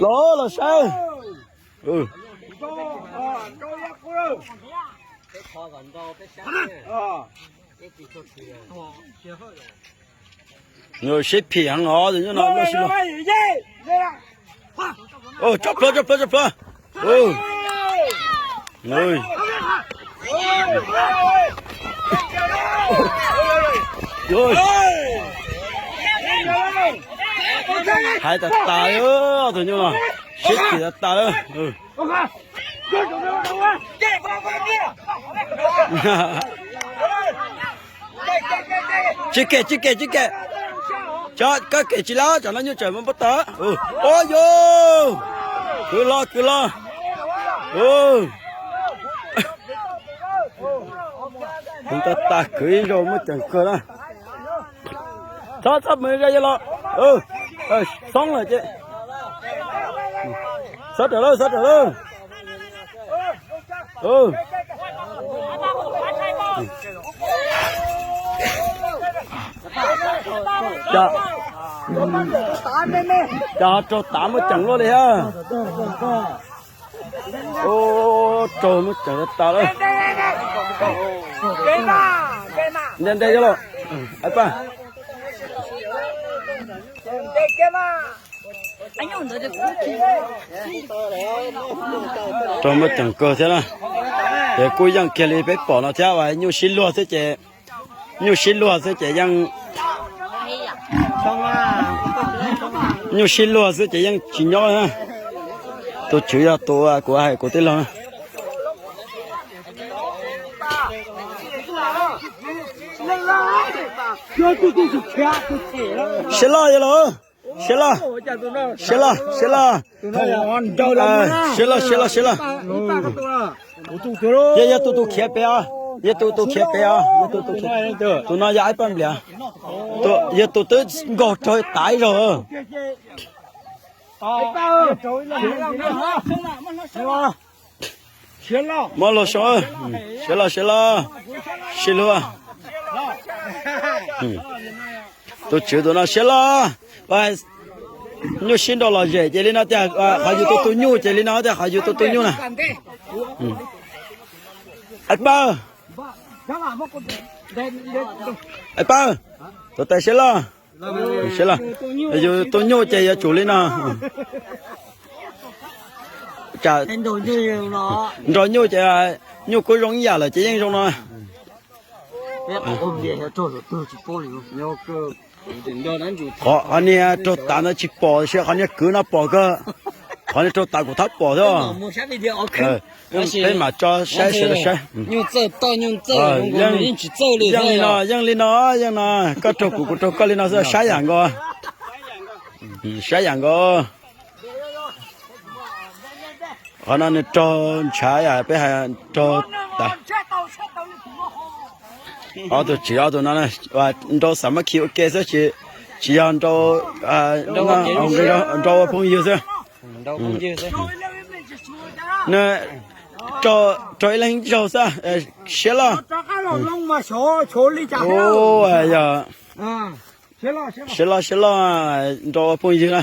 Los los saib. Sib phim heev os, tus nyuj no loj sib luag. Tso plhuav, tso plhuav, tso plhuav. Hais tas tas li, tus nyuj no sib phim tas tas li. Tsis kem, tsis kem, tsis kem. Koj kem tsis lawm, tsam no nyuj tseem muaj npau taws. Ua yus, kwv los, kwv los. Tus tas tas kwv ib zaug muaj ceem kawg na. Txhob, txhob mus zaj yog los. Xoob lawm ces. Xov raws lawm, xov raws lawm. Cas ho raug tav muaj ceem luaj li thiab. Raug muaj ceem tas lawm. Nte nte yog los. Pab, raug muaj ceem kawg thiab na. Ces kuj yeej kiag li peb pom no thiab, nyuj sib luag xwb ces, nyuj sib luag xwb ces yeej, nyuj sib luag xwb ces yeej tsis nyob na. Tus tswv yog tus kuv hais kuv tij laug na. Siab loj yog los. Siab loj, siab loj, siab loj. Siab loj, siab loj, siab loj. Yog, yog tus tus khiav pem os, yog tus tus khiav pem os, yog tus tus khiav. Tus no yog Aib Paj Nplias, yog tus twb nkaug raug tav ib zaug. Muab luag soo, siab loj, siab loj, sib luag. Tus tswv tus no siab loj. Nyuj sib nrau lom zem ces li no tiag, qhov yus tus tus nyuj ces li no tiag, qhov yus tus tus nyuj na. Aib Paj, Aib Paj, tus tais siab loj, siab loj. Yus tus nyuj ces yuav tsum li no. Nrog nyuj ces nyuj kuj zoo ib yam lawm ces yeej zoo no. Qhov niag raug tav ntawd tsis pom, qhov niag kwv no pom kawg. Qhov niag raug tav kuv thab pom thiab. Peb mam tso saib sawv daws saib. Yeej li no, yeej li no, yeej no. Koj raug kuv, kuv raug koj li no xwb, saib yam nkaus. Saib yam nkaus. Qhov no nws raug ntshav yam peb hais raug tas. Ob tug tsis, ob tug no nrau xam mab khi ua ke xwb, tsis yog nrau ua phooj ywg xwb. Nws raug ib leeg ib zaug xwb. Siab loj, yog siab loj, siab loj, nrau ua phooj ywg na.